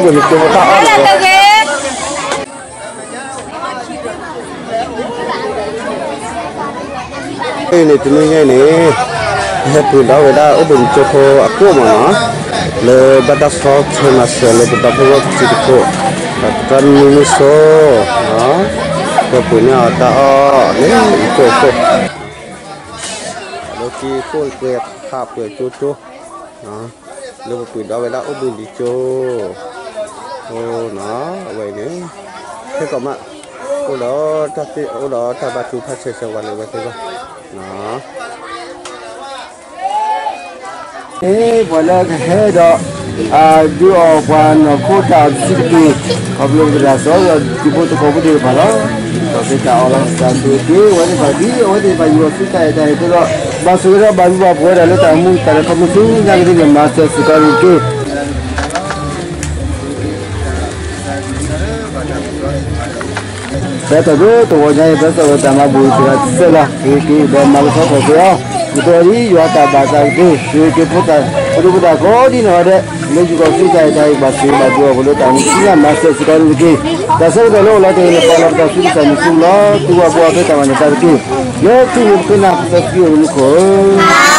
ပှၤကၠိဖိတၢ်အီၣ်န့ၣ် အံၤန့ၣ် တနွံညါအံၤန့ၣ် ဟဲပှ့ၤဒီးဝဲဒၣ်အိၣ်ဘှံးနံၤကၠိဖိအကိၣ်မးနီၤ, လၢဘၣ်တၢ်ဆီၣ်ထွဲမၤစၢၤလၢပဒီဖိဝဲၢ်တံၤသကိး ဒီးပတၢ်မုၢ်မုၢ်ဆိ ဟဲပှ့ၤန့ၢ်အီၤတၢ်အီၣ်လၢအံၤကိၣ်ကိၣ် လၢက့ၤကိၣ်ကွဲဖးပှဲၤကၠိကၠိ လၢပပှ့ၤဒီးဝဲဒၣ်အိၣ်ဘှံးနံၤကၠိ အဝဲအံၤန့ၣ် ခဲကီးမး အိၣ်ဒီးတၢ်သ့ၣ် အိၣ်ဒီးတၢ်ဘါထုကဖၣ်ဆၢဆၢဝါလၢအဝဲသ့ၣ်ဂီၢ် ပှၤလၢကဟဲဒီး ဒုးအီၣ်ပှၤနီၢ်ခိတၢ်အီၣ်တဆံးတက့ၢ်, ခီဖျိပသရၣ်စီၤဒီးဒူဖိသကိးဖိသ့ၣ်တဖၣ်လီၤ. ဒီးသ့တၢ်အီၣ်လီၤသးဆိက့ၤ အဝဲသ့ၣ်တဖၣ်ဒ်အဝဲသ့ၣ်တဖၣ်ယူၤအီၤဆူတၢ်အဲၣ်တၢ်ဟ့ၣ်အသိးဒီး ဘၣ်ဆိၣ်ဂ့ၤဒီးဘၣ်ဘျုးဘၣ်ဖှိၣ်ဝဲဒၣ်လၢတၢ်အိၣ်မူတၢ်လဲၤခီဖျိဆူညါကသ့ၣ်န့ၣ် မၤစၢၤစ့ၢ်ကီးန့ၣ်တက့ၢ်. ဖဲတၢ်ဒိတဝီညါအံၤ ပၢ်စီၣ်ဝဲတၢ်မၤဘူၣ်စှၤတစဲးလီၤ. ဟ့ၣ်က့ၤဒီးမၤကဆှီထီၣ်က့ၤအီၤ ဒ်သိးဒ်ယွၤတၢ်ဘၣ်သးကသ့ ဟ့ၣ်က့ၤဖိသၣ် ဖိဒံဖိသၣ်ကိးဒ်နီၢ်ဂၤဒဲး လၢယူၤကီၢ်ဆူတၢ်အဲၣ်တၢ်ဟ့ၣ်ဘၣ်ဆိၣ်ဂ့ၤဘၣ်ဘျုးအီၤဖိလၢတၢ်အိၣ်မူဆူညါမၤစၢၤစ့ၢ်ကီးန့ၣ်တက့ၢ်. တၢ်ဆၢကတီၢ်လၢအိၣ်လီၤတ့ၢ်န့ၣ် ပာ်လီၤပသးဆူကစၢ်မုၢ်ဆူလီၤ သုဝဲဘှီဖဲတၢ်မၤနၢၤတၢ်တက့ၢ်. လၢခံန့ၣ်ပဃ့နၤပစီဆှံအမူခိၣ်ဧၢ